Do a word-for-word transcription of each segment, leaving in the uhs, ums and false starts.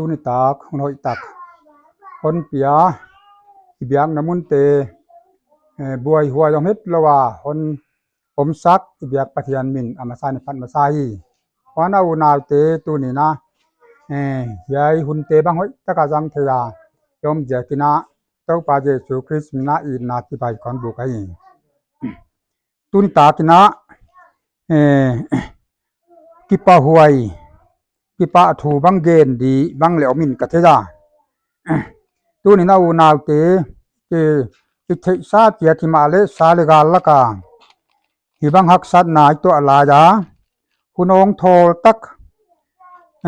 Tuni tak hun hoih tak hon pia, i biakna munte, eh, buaihuai om het lou a hon omsak i biak Pathian min a masa in phat masa hi. Huan a unaute, tuni in a, eh, hiai hunte bang hoih taka zang thei a i om ziakin a, Toupa Jesu Khrist min a itna kipahthu kon buk ahi. Tuni takin a, eh, kipahhuai, kipahthu bang gen di bang leh om in ka thei a. Tuni in a unaute, eh, i theihsa chiat himahleh sa leh gal laka hibang haksatna i tuah lai a, hun hong thawl tak,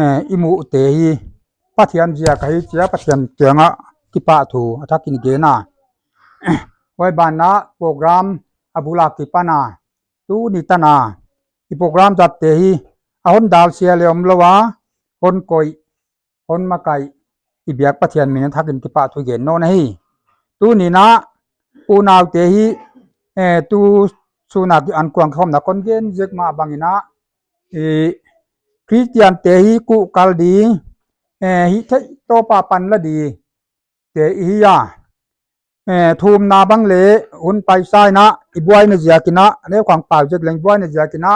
eh, i muhte hi Pathian ziak ahi chia Pathian kiangah kipahthu a thakin gen a. Huai banah program a bul akipan a, tuni tan a i program zatte hi a hon dalsia leh om lou a, hon koih, hon makaih, i biak Pathian min a thakin kipahthu gen nawn ahi. Tuni in a unaute hi, eh, tu sun a ankuang khawmna kon gen zek mah bangin a, i Khristiante hi kuhkal di, eh, hihtheih tawp a panla di te i hi a. Eh, thumna bang leh hun paisa in a i buaina ziakin a, a neu khang pau zek leng buaina ziakin a,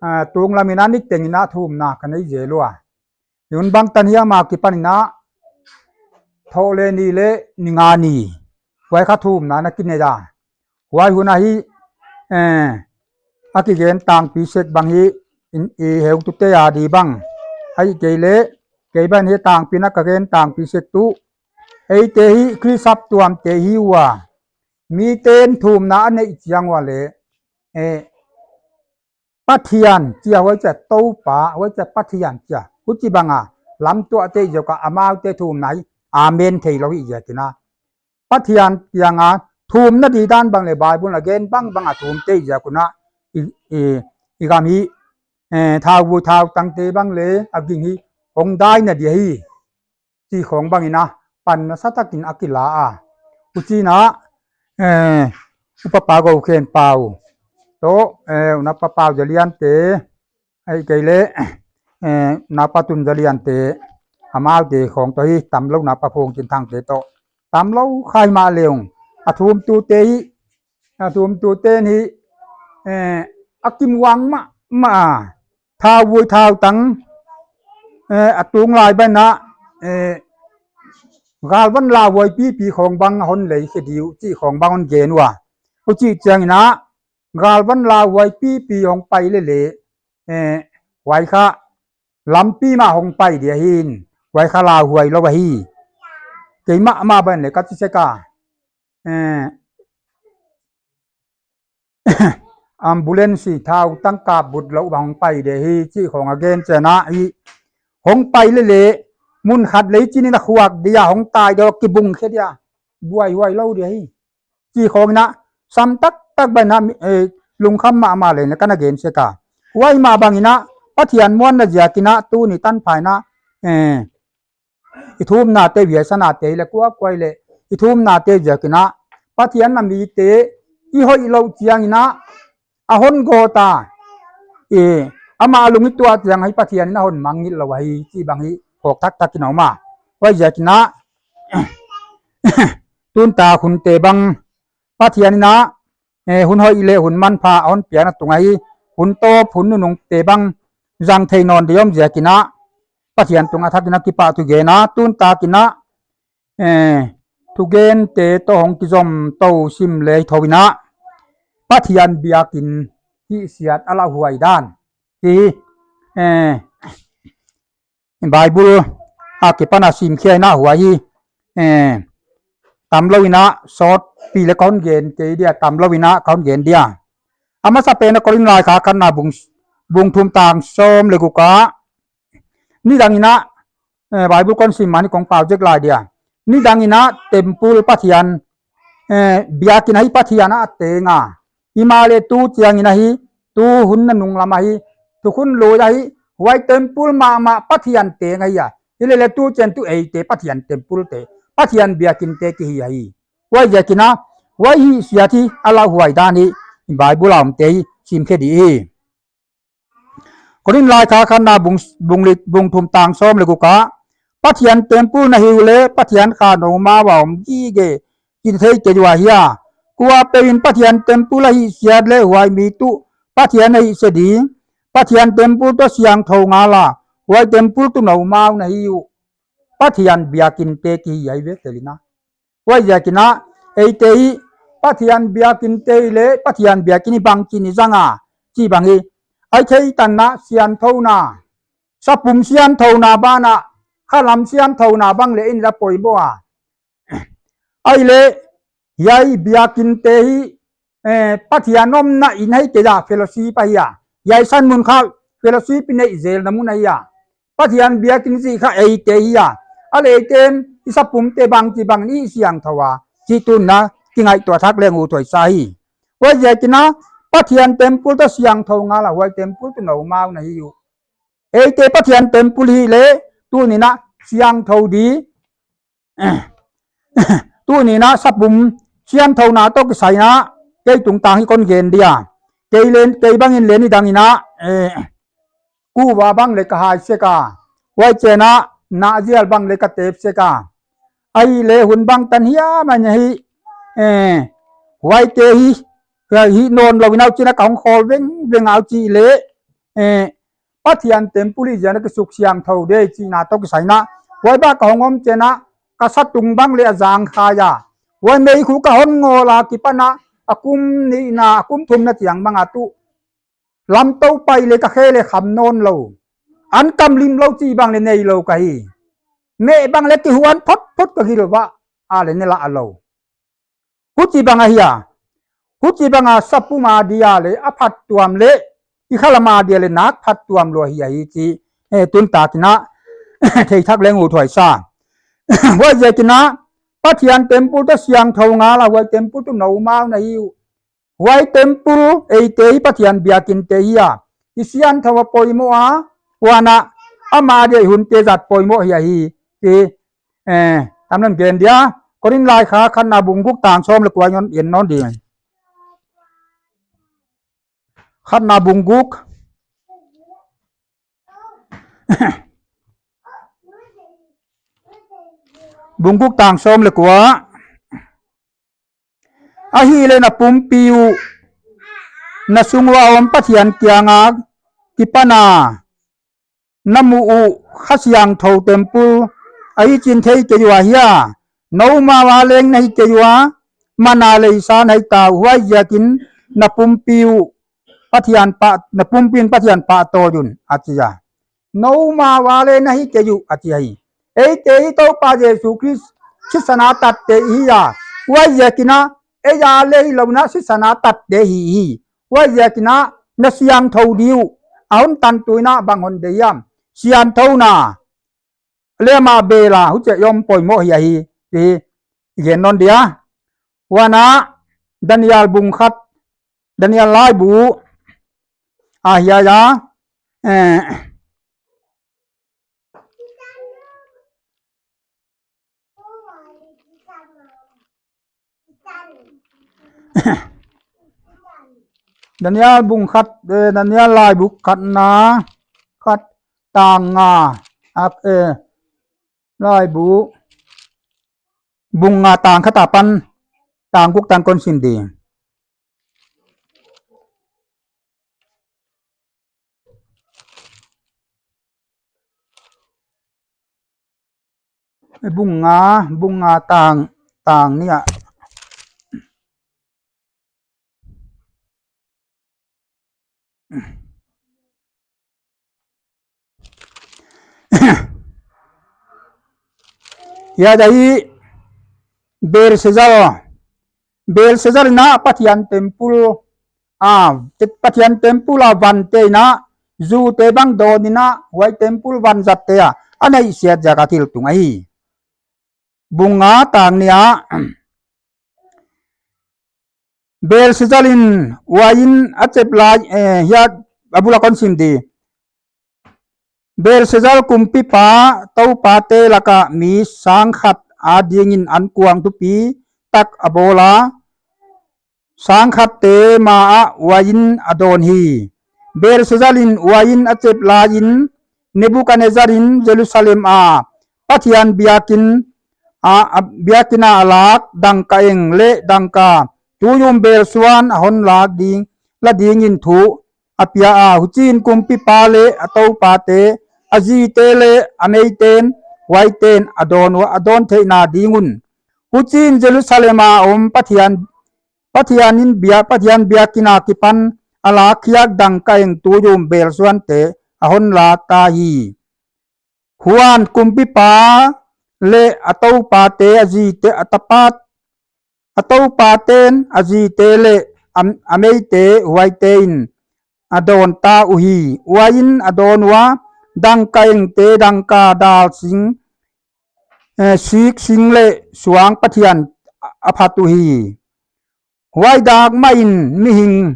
ah, tunglam in a niteng in a thumna ka nei zel ua. Hun bangtan hiam a kipan in a, Thohlehni leh Ningani, huai kha thumna na kinei a. Huai hun ahi, eh, a kigen tangpi sek bang hi, in, i heutute a di bang. Ahihkeileh, kei bang hi tangpi na ka gen tangpi sek tu. Eite hi Khrist saptuamte hi ua. Miten thumna a neih chiang ua leh, eh, Pathian chia, huai chia Toupa, huai chia Pathian chia, huchibang a lamtuah te ziak a amaute thumna hi amen theilou hi ziakin a. Pathian kianga thumna di dan bang leh Bible a gen bangbang a thum te ziak un a, i, i, i gam hi, eh, thauvui thautangte bang leh a ging hi hong daina di hi. Chih khong bangin a pan nasa takin a kila a. Huchiin a, eh, Upa Pa Gou Khen Pau toh, eh, Unaupa Pau Zaliante, ahihkeileh, eh, Naupa Tun Zaliante, amaute khong toh hi tamlou, Naupa Phung Chin Thangte toh tamlou kha himahleng, a thumtute hi, a thumtute hi, eh, a kimuang mahmah a, thauvui thautang, eh, a tung lai bang a, eh, galvan lauhuai pipi khong bang hon lei khe di uh chih khong bang hon gen ua. Huchi chiangin a, galvan lauhuai pipi hong pai lele, eh, huai kha lampi mah hong pai dia hi, huai kha lauhuai lou ahi. Keimah mah bang leh ka chi sek a, eh, ambulance thautang kap but lou bang hong pai dia hi chih khong a gen chiang a hi. Hong pai lele mun khat lei chinin a khuak dia, hong tai dia, kibung khe dia, buaihuai lou dia hi. Chih khong in a, sam taktak bang a, eh, lungkham mahmah leh na ka na gen sek a. Huai mah bangin a, Pathian muanna ziakin a, tuni tanpha in a, eh, i thumnate, viasanate leh kuakuai leh i thumnate ziakin a, Pathian a mite i hoih louh chiangin a, a hon gawt a, eh, amah lung i tuah chiang hi Pathian in a hon mangngilh lou ahi chih bang hi phawk taktak in a om a. Huai ziakin a, tun tak hunte bang Pathian in a, eh, hun hoih leh hun manpha a hon piakna tung ahi, hun tawp hun nunungte bang zang thei nawn di om ziakin a, Pathian tungah a thakin a kipahthu gen a, tun takin a, eh, thugente toh hong kizom tou sim lei thou in a, Pathian biakin hihsiat a lauhuai dan hi, eh, Bible akipan a simkhia in a huai hi, eh, tamlou in a sawtpi leh ka hon gen kei dia, tamlou in a ka hon gen dia. A masapen a Korin laikhak khatna bung, bung thum tang sawm leh guk a, nidang in a, eh, Bible kon sim mah in kong pau zek lai dia. Nidang in a temple Pathian, eh, biakin ahi Pathian a teng a. Himahleh tu chiangin ahi, tu hun nanung lam ahi, thukhun lui ahi, huai temple mahmah Pathian teng ahi a. Hilele tu chiang tu eite Pathian temple te, Pathian biakinte ki hi ahi. Huai ziakin a, huai hihsiat hi a lauhuai dan hi, Bible a omte hi simkhe di hi. Korin laikhak khatna bung, bung li, bung thum tang sawm leh guk a, Pathian temple na hi uleh, Pathian kha noumau a om gige, chih thei kei ua hia. Kuapeuh in Pathian temple a hihsiat leh huai mi tuh Pathian a hihse ding. Pathian temple tuh siangthou ngal a, huai temple tuh noumau na hi uh. Pathian biakin te kihi ahi ve tel in a. Huaiziakin a, eite i Pathian biakin te i leh, Pathian biakin i bangchin i zang a, chih bang hi. Ahihkeileh siangthouna, sapum siangthouna banah, khalam siangthouna bang leh in la poimoh a. Ahihleh, hiai biakin te hi, eh, Pathian omna in hi kei a, fellowship ahi a. Hiai san mun kha fellowship i neih zelna mun ahi a. Pathian biakin chih kha eite hi a. Ahihleh eite'n i sapum te bangchi bang in i siangthou a, chih tuh na kingaihtuah thak leng uthuai sa hi. Huaiziakin a, Pathian temple tuh siangthou ngal a, huai temple tuh noumau na hi uh. Eite Pathian temple hi leh, tuni'n a siangthou di, tuni'n a sapum siangthouna toh kisai in a, kei tungtang hi kon gen dia. Kei leng, kei bangin leng nidang in a, eh, kuva bang leh ka hai sek a. Huai chiang a, na zial bang leh ka tep sek a. Ahihleh hun bangtan hiam a hi, eh, huaite hi, hi nawnlou in a huchi'n a ka hong khawl vengveng a huchi leh, eh, Pathian temple i ziak a kisuk siangthou di chihna toh kisai in a. Huai bang ka hong om chiang a, ka satung bang leh a zang khai a. Huai meikhu ka hon ngawl a kipan a, a kum nihna, a kum thumna chiang bang a tuh lamtou pai leh ka khe leh kham nawnlou. An kam limlou chih bang leh neilou ka hi. Meh bang leh kihuan photphot ka hi lou va, a leh ne la a lou. Huchibang ahi a. Huchibang a sapum a dia leh a phattuam leh, i khalam a dia leh nak phattuam lua hi ahi chih, eh, tun takin a, thei thak leng uthuai sa. Huaiziakin a, Pathian temple tuh siangthou ngal a, huai temple tuh noumau na hi uh. Huai temple, eite hi Pathian biakin te hi a. I siangthou a poimoh a, huan a, ama dia i hunte zat poimoh hi ahi. Chih, eh, tamlou in gen dia. Korin laikhak khatna bung guk tang sawm leh kua i en nawn di. Khatna bung guk. Bung guk tang sawm leh kua. Ahihleh na pumpi uh, na sung ua om Pathian kiang a kipan a na muh uh kha siangthou temple ahi chih thei kei ua hia. Noumau a leng na hi kei ua, mana lei sa na hi ta uh, huaiziakin na pumpi uh Pathian pah, na pumpi in Pathian pahtawi un, a chi a. Noumau a leng na hi kei uh, a chi hi. Eite hi Toupa Jesu Khrist sisan a tatte i hi a. Huaiziakin a, ei a leh lou in a sisan a tatte i hi. Huaiziakin a, na siangthou di uh. A hon tantu in a bang hon deih hiam. Siangthouna. Leh ama bel a, huchia i om poimoh hi ahi. Chih, i gen nawn dia. Huan a, Daniel bung khat. Daniel laibu. A hiai a. Eh. Daniel bung khat, eh, Daniel laibu khatna, khat tang nga, ak, eh, laibu, bung nga tang khat apan, tang guk tan kon sim di. Bung nga, bung nga tang, tang nih a. Hiai a hi Belshazzar. Belshazzar in a Pathian temple a, te-, Pathian temple a vante in a, zute bang dawn in a, huai temple vanzatte a, a neihsiat ziak a thil tung ahi. Bung nga tang nih a. Belshazzar in uain a chep lai, eh, hiai a bul a kon sim di. Belshazzar kumpipa, toupate laka mi sangkhat adingin ankuang thupitak a bawl a, sangkhatte ma ah uain a dawn hi. Belshazzar in uain a chep laiin, Nebuchadnezzar in Jerusalem a Pathian biakin a, a biakin a lak dangka eng leh dangka tuium belsuan a hon lak ding, la dingin thu a pia a, huchiin kumpipa leh a toupate, a zite leh a meiten, huaiten a dawn ua, a dawn theihna ding un. Huchiin Jerusalem a om Pathian, Pathian in bia, Pathian biakin a kipan a lak khiak dangka eng tuium belsuante a hon lak ta hi. Huan kumpipa leh a toupate, a zite, a tapat, a toupaten a zite leh a, a meite, huaite'n a dawn ta uhi. Huaiin a dawn ua, dangka engte, dangka dal sing, eh, sik sing leh suang pathian a phat uhi. Huai dak mahin mihing,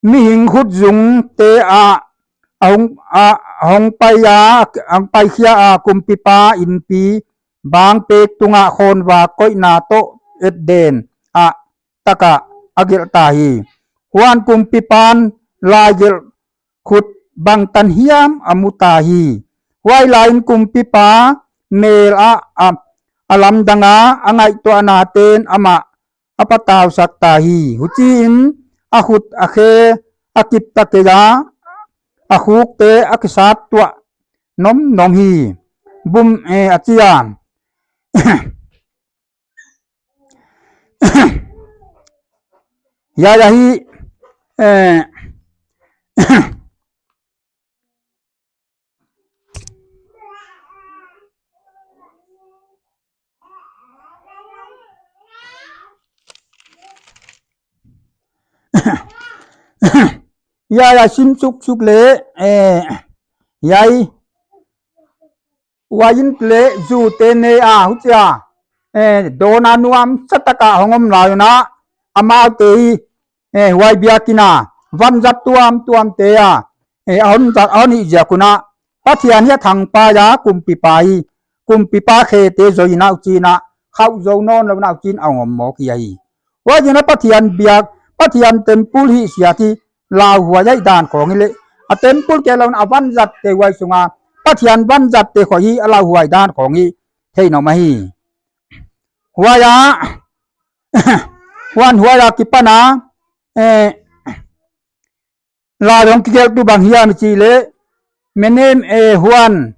mihing khutzungte a, a hong, a, a hong pai a, a hong paikhia a, kumpipa inpi bangpek tungah khawnvak koihna toh et den a, taka a gelh ta hi. Huan kumpipan laigelh khut bangtan hiam a mu ta hi. Huai laiin kumpipa mel a, a, a lamdang a, a ngaihtuahnaten amah a patausak ta hi. Huchiin a khut a khe a kip ta kei a, a khukte a kisap tuah nomnom hi. Bum, eh, a chi a. Hiai ahi, eh, hiai a sim suksuk leh, eh, hiai huai in leh zute nei a, huchia, eh, dawn a nuamsa taka hong om lai un a, amaute hi, eh, huai biakin a vanzat tuamtuamte a, eh, a hon zat, a hon hih ziak un a, Pathian hi a thangpai a, kumpipa hi, kumpipa khete zoi in a, huchiin a khauh zou nawn lou in a, huchiin a hong om mawk hi ahi. Huaiziakin a Pathian biak, Pathian temple hihsiat hi lauhuai ahi dan khong hi leh, a temple kei lou in a vanzatte huai sunga Pathian vanzatte khong hi a lauhuai dan khong hi thei nawn ahi. Huai a, huan huai a kipan a, eh, lai hong kigelhtu bang hiam i chih leh, Menem, eh, huan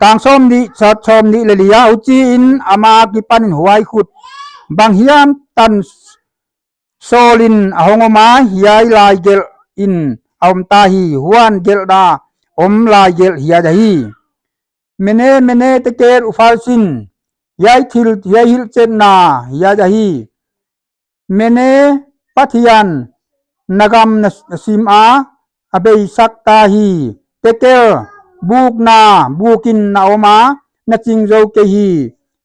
tang sawmnih, sawt sawmnih leh li a, huchiin ama kipanin huai khut bang hiam tan sawlin a hong om a, hiai laigelh in a om ta hi. Huan gelhna om laigelh hiai ahi. Mene, mene, tekel, upharsin, hiai thil, hiai hilhchetna hiai ahi. Mene, Pathian, na gam na sim a, a beisak ta hi. Tekel, bukna, bukin na om a, na ching zou kei hi.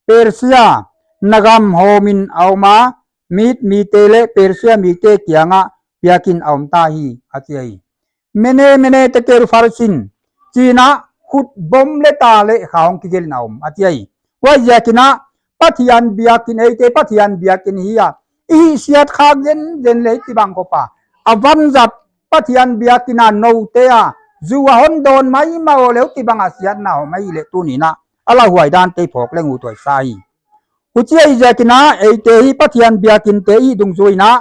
Persia, na gam hawmin a om a, Mid mite leh Persia mite kiangah biakin a om ta hi, a chi ahi. Mene, mene, tekel, upharsin, chiin a khut bom leh ta leh kha hong kigelh in a om, a chi ahi. Huaiziakin a Pathian biakin, eite Pathian biakin hi a, i hihsiat khak zenzen leh i chibang khop a, a vanzat Pathian biakin a noute a zu a hon dawn maimah leh huchibang a siatna om ahihleh tuni'n a, a lauhuai dante phawk leng uthuai sa hi. Huchi ahihziakin a eite hi Pathian biakinte i dungzui in a,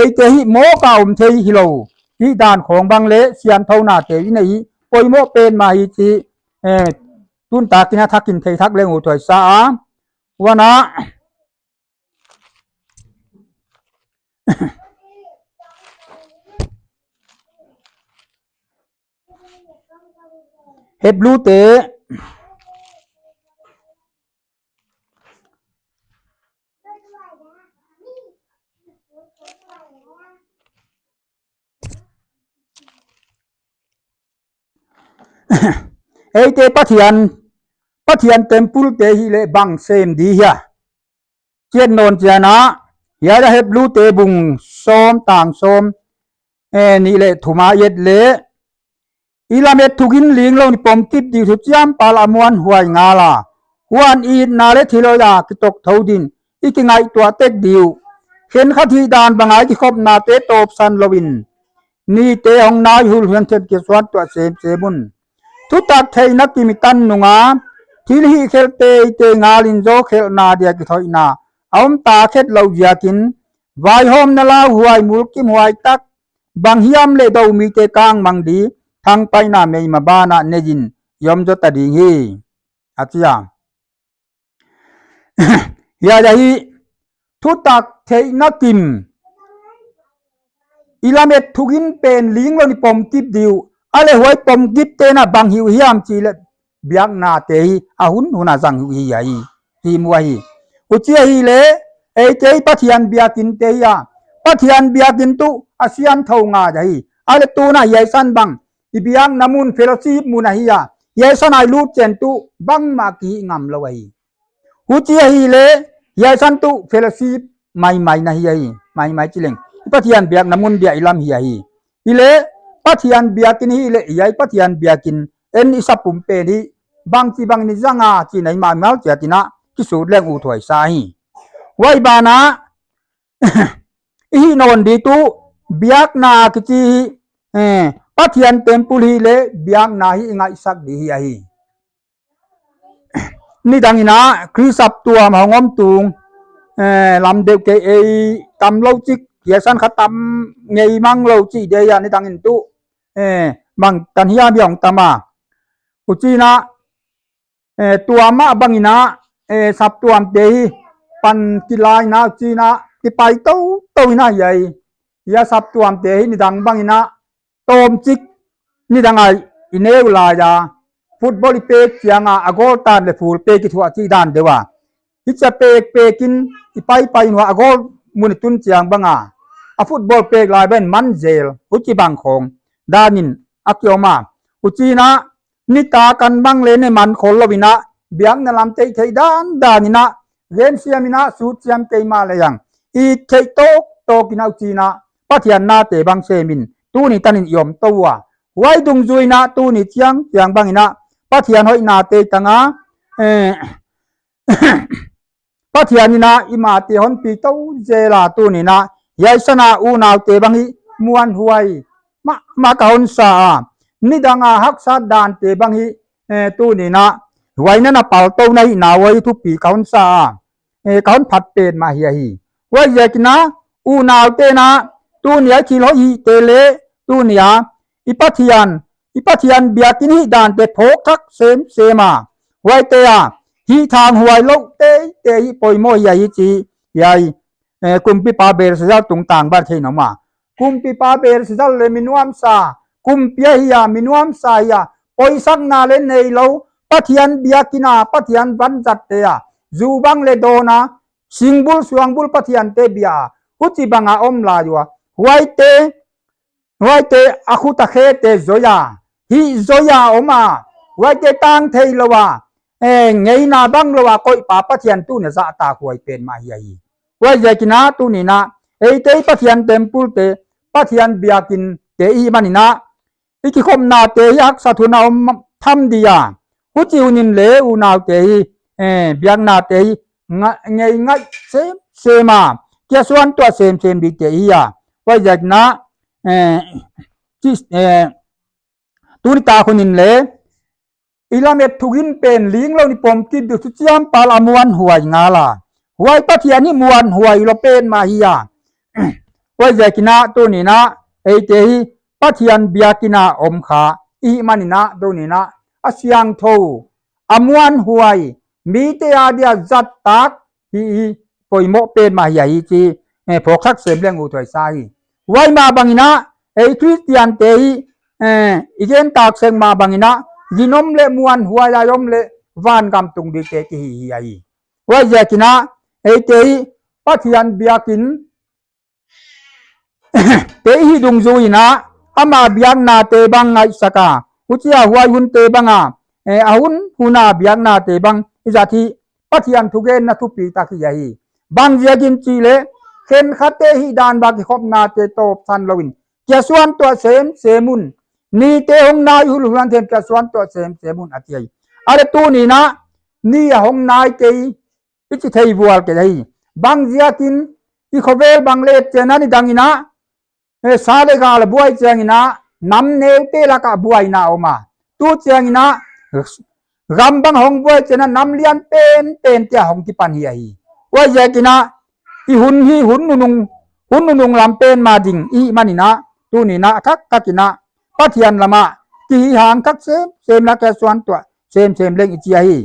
eite hi mawk a om thei hilou, hih dan khong bang leh siangthounate i neih hi poimoh pen mah hi chih, eh, tun takin a thakin thei thak leng uthuai sa a. Huan a, Hebru te, eite Pathian, Pathian temple te hileh bang sem di hia? Chiat nawn chiang a, hiai a Hebru te bung sawm tang sawm, eh, nih leh thum a i et leh, i lamet thuginling lou ni pom kip di, thuchiam pal a muanhuai ngal a, huan i itna leh thil hoih a kitok thou din i kingaihtuah tek di uh. Khenkhat hihdan bang a i kikhopnate tawpsan louin, nite hong nai hul hian thil kisuan tuah semsem un. Thutak theihna kim i tan nung a, thil hihkhelh teitei ngal in zaw khelhna dia kithoihna a om ta khetlou ziakin, vaihawmna lauhuai, mulkimhuai tak, bang hiam leh doumite kangmang di, thangpaihna meima ban ah nei in i om zaw ta ding hi, a chi a. Hiai ahi, thutak theihna kim i lamet thugin pen linglou in i pom kip di uh. A leh huai pom kip te'n bang hih uh hiam chih leh, biaknate hi a hun hun a zang uh hi ahi, hi mu ahi. Huchi ahihleh, eite Pathian biakinn te hi a, Pathian biakinn tuh a siangthou ngai ahi. A leh tuna hiai san bang i biakna mun, fellowship mun ahi a, hiai san a i lut chiang tuh bangmah kihih ngamlou ahi. Huchi ahihleh, hiai san tuh fellowship maimai na hi ahi, maimai chi leng, i Pathian biakna mun dia i lam hi ahi. Hileh, Pathian biakinn hileh, hiai Pathian biakinn en i sapum pen hi, bangchibang in i zang a chih i mimal chiat in a kisut leng uthuai sa hi. Huai ban ah, i hih nawn di tuh, biakna kichi hi, eh, Pathian temple hileh, biakna hi i ngaihsak di hi ahi. Nidang in a, Khrist saptuam hong om tung, eh, lam deuh kei ei tam lou chik, hiai san kha tam ngei mang lou chih dia, nidang in tuh, eh, bang tan hiam biang tam a. Huchiin a, eh, tua mah bangin a, eh, saptuamte hi pan kilai in a, huchiin a kipai toutou in a hiai, hiai saptuamte hi nidang bangin a tawmchik, nidang a i neu lai a, football i pek chiang a, a goal tan leh full pek i thuah chih dan deuh a. Hichia pek pek in i paipai in a, a goal mun i tun chiang bang a, a football pek lai bang in man zel, huchibang khawng dan in a ki om a. Huchiin a, nitak a bang leh ne man khol lou in a, biakna lam theihtheih dandan in a, gen siam in a, sut siam kei mah leh hiai i theih tawktawk in a, huchiin a, Pathian nate bang sem in, tuni tan in i om tou ua. Huai dungzui in a, tuni chiang chiang bangin a, Pathian hoihnate tang a, eh, Pathian in a i mate hon pi tou zel a, tuni in a, hiai san a unaute bang hi muanhuai mahmah ka hon sa a. Nidang a haksat dante bang hi, eh, tuni in a, huai na na paltou na hi na huai thupi ka hon sa a. Eh, ka hon phat petmah hi ahi. Huaiziakin a, unaute in a, tuni a i thil hoih hihte leh, tuni a, i Pathian, i Pathian biakinn hih dante phawk thak semsem a. Huaite a, hih thanghuai lou teitei hi poimoh hi ahi chih, hiai, eh, kumpipa Belsazar tungtang bang thei na maw. Kumpipa Belsazar leh mi nuamsa, kumpi ahi a, mi nuamsa ahi a, poisakna leh neilou, Pathian biakinn a, Pathian vanzatte a, zu bang leh dawn a, singbul suangbul pathiante bia a, huchibang a om lai ua. Huaite, huaite a khut a khete zoi a, hih zoi a om a, huaite tang theilou a, eh, ngeina bang lou a koihpa Pathian tuni a zahtakhuai petmah hi ahi. Huaiziakin a tuni in a, eite Pathian temple te, Pathian biakinn te i hih manin a, i kikhopnate hi haksat hun a om tham di a. Huchi hun in leh unaute hi, eh, biaknate hi nga-, ngei ngaih semsem a, kia suan tuah semsem dite hi a. Huaiziakin a, eh, chi, eh, tuni tak hun in leh, i lamet thugin pen linglou in i pom kip di uh, huchiam pal a muanhuai ngal a. Huai Pathian hi muanhuai lou petmah hi a. Huaiziakin a tuni in a, eite hi Pathian biakinn a om kha i hih manin a, tuni in a, a siangthou, a muanhuai, mite a dia zahtak hi, hi poimoh petmah hi ahi chih, eh, phawk thak sem leng uthuai sa hi. Huai mah bangin a, ei Khristiante hi, eh, i gen tak sek mah bangin a, ginom leh muanhuai a om leh vangam tung dite kihi hi ahi. Huaiziakin a, eite hi Pathian biakinn te i hih dungzui in a, ama biaknate bang ngaihsak a, huchia huai hunte bang a, eh, a hun hun a biaknate bang i zat hi Pathian thugenna thupi tak hi ahi. Bangziakin chih leh, khenkhatte hihdan bang kikhopnate tawpsan lou in, kia suan tuah semsem un. Nite hong nai hulhul a, nite'n kia suan tuah semsem un a chi ahi. A leh tuni in a, ni a hong nai kei, i chi thei vual kei hi. Bangziakin, i khovel bang leh et chiang a nidang in a, eh, sa leh gal a buai chiangin a, nam neute lak ah buaina om a. Tu chiangin a, gam bang hong buai chiangin a nam lian penpen te ah hong kipan hi ahi. Huaiziakin a, i hun hi hun nunung, hun nunung lam pen mah ding i hih manin a, tuni'n a, thak thakin a, Pathian lam ah, kihihang thak semsem lak ah suan tuah semsem leng i chi ahi.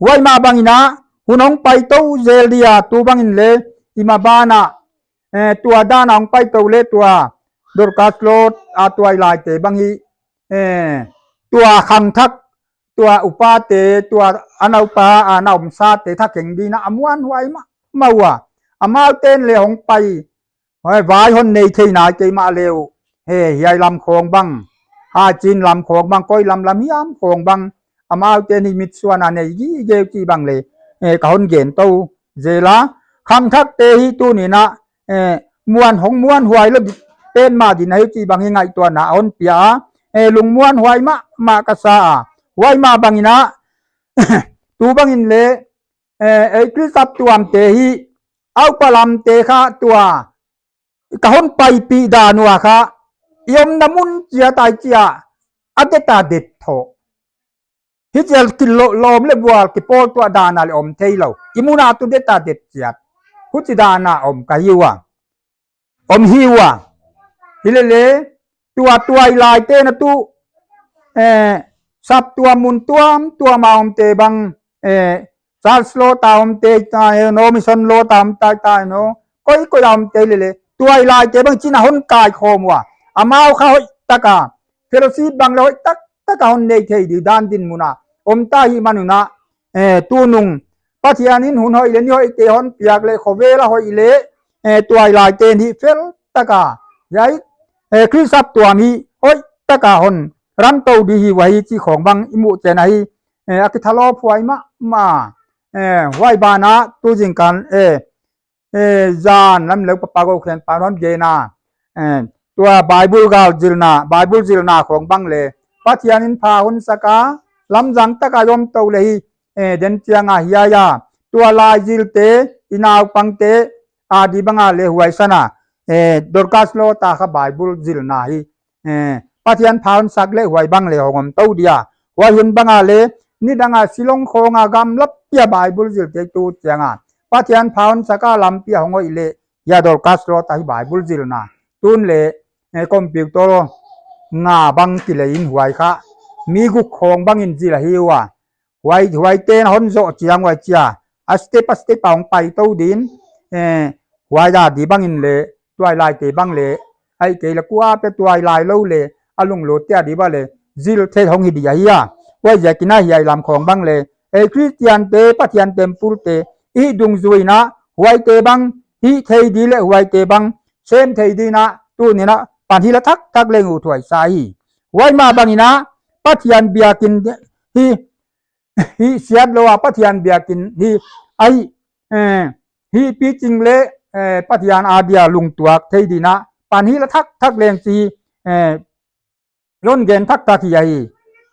Huai mah bangin a, hun hong pai tou zel dia, tu bangin le, i ma ban ah, eh, tua dan a hong pai tou le tua, Dorcas Lawta tuailaite bang hi, eh, tua khangthak, tua upate, tua a naupa, a na omsate, thakeng dingin a muanhuai mahmah ua. Amaute'n le hong pai, hoi, vai hon nei thei nai kei mahle uh. He, hiai lam khong bang, Haichin lam khong bang, koi lam lam hiam khong bang, amaute'n hi mitsuan a nei gige uh chih bang le, eh, ka hon gen tou zel a. Khangthakte hi tuni'n a, eh, muan hong muanhuai lou di-, pen mah ding ahi chih bang hi ngaihtuahna hon pia a. Eh, lungmuanhuai mahmah ka sa a. Huai mah bangin a, tu bangin le, eh, ei Khrist saptuamte hi, a upa lamte kha tua, ka hon paipih dan ua kha, i omna mun chiat ah chia, a det a det tho. Hichia kilawm leh bual kipawl tuah dan a le om thei lou. I mun ah tu det a det chiat. Huchi dan a om ka hi ua. Om hi ua. Hilele, tua tuailaite'n a tu, eh, saptuam mun tuamtuam a omte bang, eh, Charles Lawta omte ta, eh, no, Mission Lawta om tai tai no. Koi koi a omte lele. Tuailaite bang chi'n a hon kaikhawm ua. Amau kha hoihtak a. Fellowship bang le hoihtak tak a hon nei thei di dan dinmun a om ta hi manin a, eh, tunung Pathian in hun hoih leh ni hoihte hon piak leh khovel a hoih leh, eh, tuailaite'n hi fel tak a, hiai, eh, Khrist saptuam hi hoih tak a hon ran tou di hi ua hi chih khong bang i muh chiang ahi, eh, a kithalawphuai mahmah, eh, huai ban ah tu zingkal, eh, eh, zan lam leh Pa Gou Khen Pan hon gen a, eh, tua Bible gal zilna, Bible zilna khong bang le, Pathian in pha hon sak a, lamzang tak a om tou le hi, eh, den chiang a hiai a, tua lai zilte, i naupangte, a di bang a le huai san a, eh, Dorcas Lawta kha Bible zilna hi, eh, Pathian pha hon sak leh huai bang le hong om tou dia. Huai hun bang a le, nidang a Shillong khong a gamlapi a Bible zilte tu chiang a, Pathian pha hon sak a lampi a hong hoih leh, hiai Dorcas Lawta hi Bible zilna. Tun le, eh, computer nga bang kilei in huai kha. Mi guk khong bangin zil ahi ua. Huai, huaite'n hon zoh chiang huai chia. A step, a step a hong pai tou din. Eh, huai a di bangin le, tuailaite bang le. Ahihkeileh kuapeuh tuailai lou le, a lunglut te a di bang le, zil thei hong hi di ahi a. Huaiziakin a hiai lam khong bang le, ei Christian te, Pathian temple te, i dungzui in a, huaite bang, hih thei di leh huaite bang, sem thei di'n a, tuni'n a, pan hilh a thak thak leng uh thuai sa hi. Huai mah bangin a, Pathian biakin hi, hihsiat lou a Pathian biakin hi, ahi, eh, hih piching leh, eh, Pathian a dia lungtuak thei di'n a, pan hilh a thak thak leng chi, eh, lon gen thak thak hi ahi.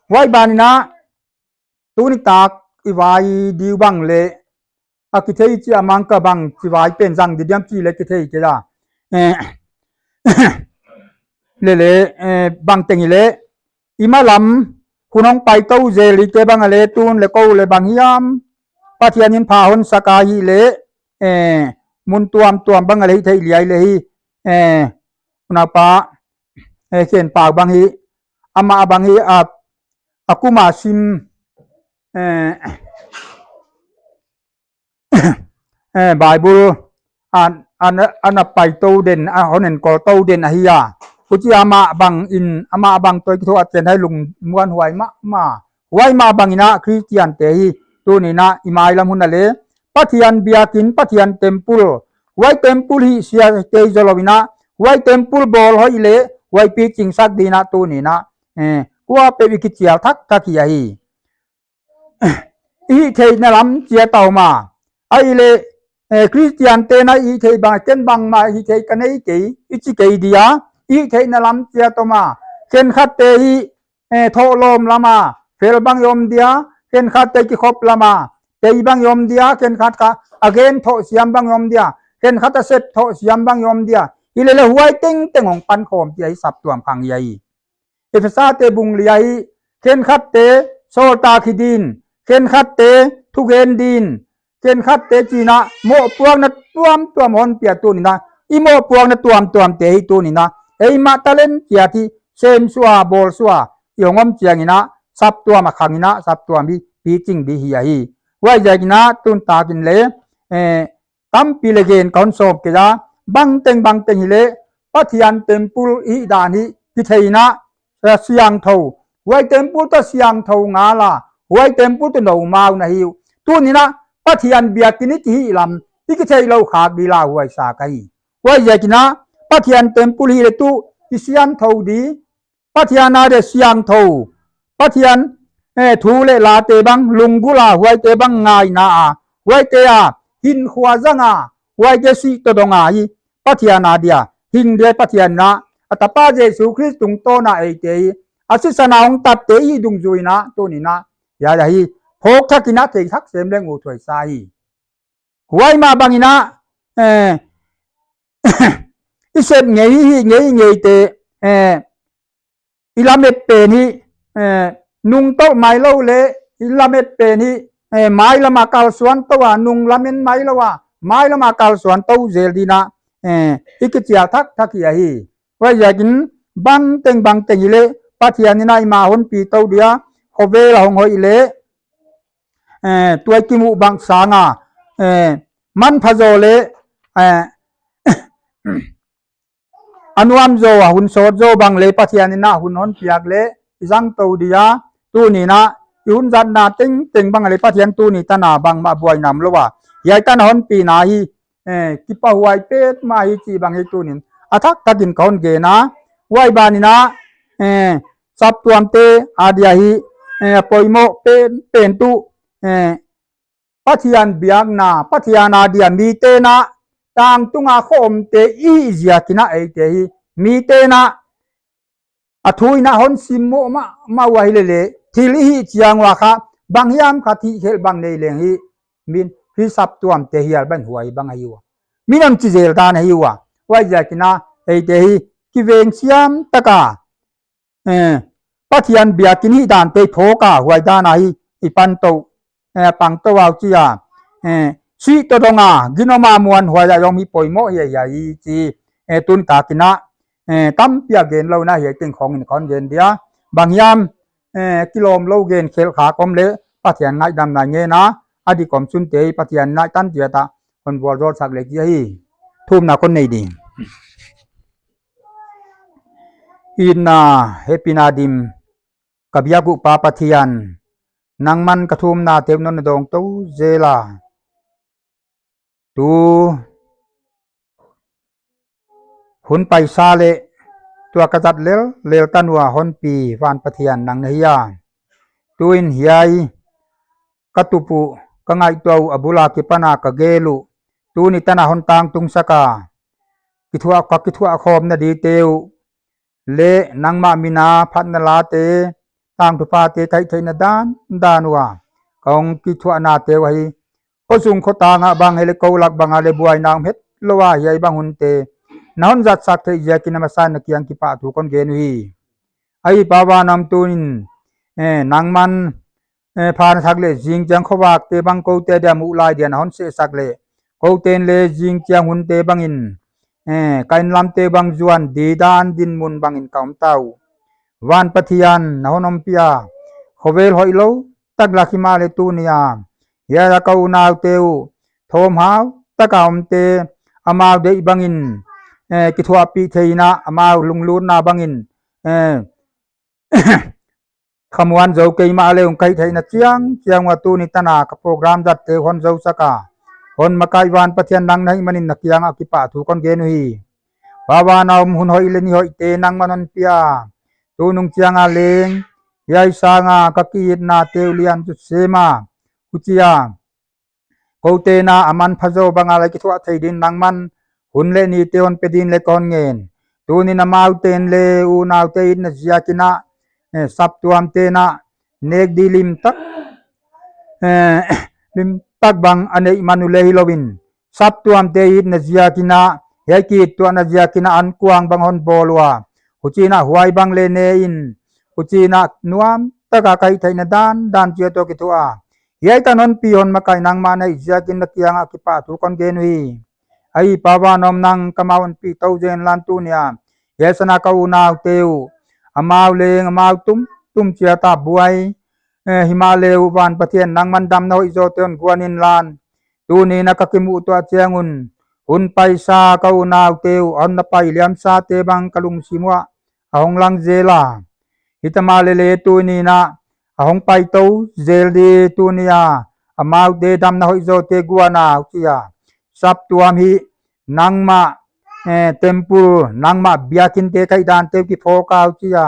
Huai ban in a, tuni tak i vai di uh bang le, a kithei chi a mang ka bang chi vai pen zang di diam chi le kithei kei a. Eh, lele, eh, bangteng i le, i ma lam, hun hong pai tou zel i te bang a le tun le kou le bang hiam, Pathian in pha hon sak a hi le, eh, mun tuamtuam bang a le hi thei liai le hi, eh, unaupa, eh, Khen Pau bang hi, amah bang hi, a, a kum a sim, eh, eh, Bible, an, an, ana pai tou den, a hon enkol tou den ahi a. Huchi amah bangin, amah bang toh kithuah chiang hi lungmuanhuai mahmah. Huai mah bangin a Christian te hi, tuni'n a i mailam hun a le, Pathian biakin, Pathian temple. Huai temple hihsiat te i zou lou in a, huai temple bawl hoih le, huai piching sak di'n a tuni'n a, eh, kuapeuh i kichial thak thak hi ahi. I hih theihna lam chiat a om a. Ahihleh, eh, Christian te'n a i hih theih bang, ken bangmah hih theih ka nei kei, i chi kei dia, i hih theihna lam chiat om a. Khenkhat te hi, eh, thohlawm lam a, fel bang i om dia, khenkhat te kikhop lam a, tei bang i om dia, khenkhat kha a gen thoh siam bang i om dia, khenkhat a sep thoh siam bang i om dia. Hilele huai tengteng hong pankhawm te ahi saptuam khang ahi. Ephesa te bung li ahi, khenkhatte sawltak hi din, khenkhatte thugen din, khenkhatte chih in a mohpuakna tuamtuam hon pia tuni'n a, i mohpuakna tuamtuamte hi tuni'n a, eimah talent kia ti sem sua, bawl sua, i hong om chiangin a, saptuam a khangin a, saptuam hi, piching di hi ahi. Huaiziakin a, tun takin le, eh, tampi le gen kon sawm kei a, bangteng bangteng hileh, Pathian temple hi dan hi, kitheihna, eh, siangthou. Huai temple toh siangthou ngal a, huai temple toh noumau na hi uh. Tuni'n a, Pathian biakinn i hih lam, i kitheih lou khak di la huai sa ka hi. Huaiziakin a, Pathian temple hileh tu, i siangthou di, Pathian a dia siangthou. Pathian, eh, thu le late bang, lunggulh a, huaite bang ngaihna a. Huaite a, hinkhua zang a, huaite sih toh dong a hi. Pathian a dia, hing dia Pathian in a, a tapa Jesu Khrist tungtawn a eite hi. A sisan a hong tatte i dungzui in a, tuni'n a. Hiai ahi, phawk thakin a thei thak sem leng uh thuai sa hi. Huai mah bangin a, eh, i sep ngei hi, ngei ngei te, eh, i lamet pen hi, eh, nungtolh mai lou le, i lamet pen hi, eh, mailam a kalsuan tou a, nung lamen mai lou a, mailam a kalsuan tou zel di'n a, eh, i kichial thak thak hi ahi. Huaiziakin bangteng bangteng hileh, Pathian in a eimah hon pi tou dia, khovel a hong hoih leh, eh, tuai kimuh bang sang a, eh, manpha zaw le, eh, a nuam zaw a hun sawt zaw bang le Pathian in a hun hon piak le i zang tou dia, tuni'n a i hun zatna tengteng bang le Pathian tuni tan a bangmah buaina omlou a. Hiai tan a hon pina hi, eh, kipahhuai petmah hi chih bang hi tuni'n a thak thakin kon gen a. Huai banah, eh, saptuamte a dia hi, eh, poimoh pen, pen tu, eh, Pathian biakna, Pathian a dia mite'n a, tangtung a khawm te i hih ziakin a eite hi, mite'n a, a thu in a hon sim moh mah, mah ua hilele, thil i hih chiang ua kha, bang hiam kha thihkhelh bang nei leng hi, min, hi saptuamte hial ban huai bang ahi ua. Min hon chi zel dan ahi ua. Huaiziakin a, eite hi, kiveng siam taka, eh, Pathian biakinn hih dante phawk a, huai dan a hi, i pan tou, eh, pang tou a uh chi a, eh, sih toh dong a, ginom a muanhuai a zong hi poimoh hi a, hi a hi chi, eh, tun takin a, eh, tampi a gen lou na hi a, teng khawng in kon gen dia, bang hiam, eh, kilawm lou gen khelh kha om le, Pathian ngaihdamna ngen a, a dik om sunte hi Pathian ngaihdan dia ta, kon vualzawl sak le chi a hi, thumna kon nei ding. Itna hehpihna dim ka biak uh Pa Pathian, nangman ka thumnate uh non na dawng tou zel a. Tu hun paisa le tua ka zat lellel tan ua hon pi van Pathian nang na hi a. Tuin hiai ka tup uh, ka ngaihtuah uh, a bul a kipan a ka gel uh, tuni tan a hon tangtung sak a, kithuah, ka kithuah khawmna dite uh, le nangmah min a phatna late, tangthu phate ka hih theihna dandan ua, ka hon kithuahnate uh ahi. Khosung khotang ah bang hileh kou lak bang a le buaina om hetlou a, hiai bang hunte na hon zatsak theih ziakin a masa in na kiang kipahthu kon gen uhi. Ahi Pa van a om tunin, eh, nangman, eh, pha na thak leh zingchiang khovakte bang koute dia muh lai dia na hon sehsak leh, kou ten le zingchiang hunte bangin, eh, ka inn lamte bang zuan di dan dinmun bangin ka om ta uh. Van Pathian na hon ompih a, khovel hoihlou tak lak himahleh tuni a, hiai a ka unaute uh, thawmhau taka omte, amau deih bangin, eh, kithuahpih theihna, amau lunglutna bangin, eh, khamuan zou kei mahleh uh ka hih theihna chiangchiang ua tuni tan a ka program zatte uh hon zousak a, hon makaih van Pathian nang na hih manin na kiang ah kipahthu kon gen uhi. Pa van a om hun hoih le ni hoihte nangman hon pia. Tunung chiang a leng, hiai sang a ka ki-itnate uh lian zaw sem a, huchi a, kou ten a a manpha zaw bang a leh kithuah thei din nangman hun le nite hon pe din le kon ngen. Tunin amau ten le unaute itna ziakin a, eh, saptuam ten a nek di lim tak, eh, lim tak bang a neih man uh le hilouin, saptuamte itna ziakin a, hiai kithuahna ziakin a ankuang bang hon bawl ua, huchiin a huai bang le ne in, Huchiin a nuam taka ka hihtheihna dandan chia toh kithuah a, hiai tan hon pi hon makaih nangmah na hih ziakin na kiangah kipahthu kon gen uhi. Ahi, Pa van a om nang, ka mau hon pi tou zenzen la tuni a. Hiai san a ka unaute uh, amau leng amau tumtum chiat a buai, eh, himahleh uh van Pathian, nangman damna hoihzawte hon guan inla. Tuni'n a ka kimuhtuah chiang un, hun paisa ka unaute uh, a hon na pai liamsate bang ka lungsim uah a hong lang zel a. Himahleh leh tuni'n a hong pai tou zel di tuni a, amaute damna hoihzawte guan a, huchia saptuam hi nangmah, eh, temple, nangmah biakinte ka hih dante uh kiphawk a, huchia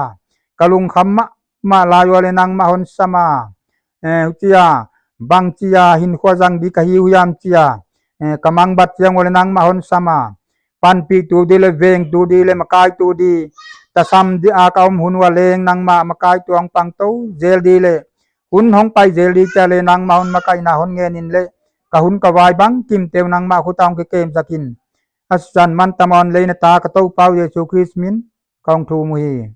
ka lungkham mahmah lai ua leh nangmah hon sam a. Eh, huchia bangchia hinkhua zang di ka hi uh hiam chia, eh, ka mangbat chiang ua leh nangmah hon sam a. Panpihtu di leh vengtu di leh makaitu di, tasam di a ka om hun ua leng nangmah makaitu hong pang tou zel di leh, hun hong pai zel di chia leh nangmah hon makaihna hon ngen in leh, ka hun ka vai bangkimte uh nangmah khut a hong kikemsak in. A sisan mantam hon lei na ta ka Toupa uh Jesu Khrist min ka hong thum uhi.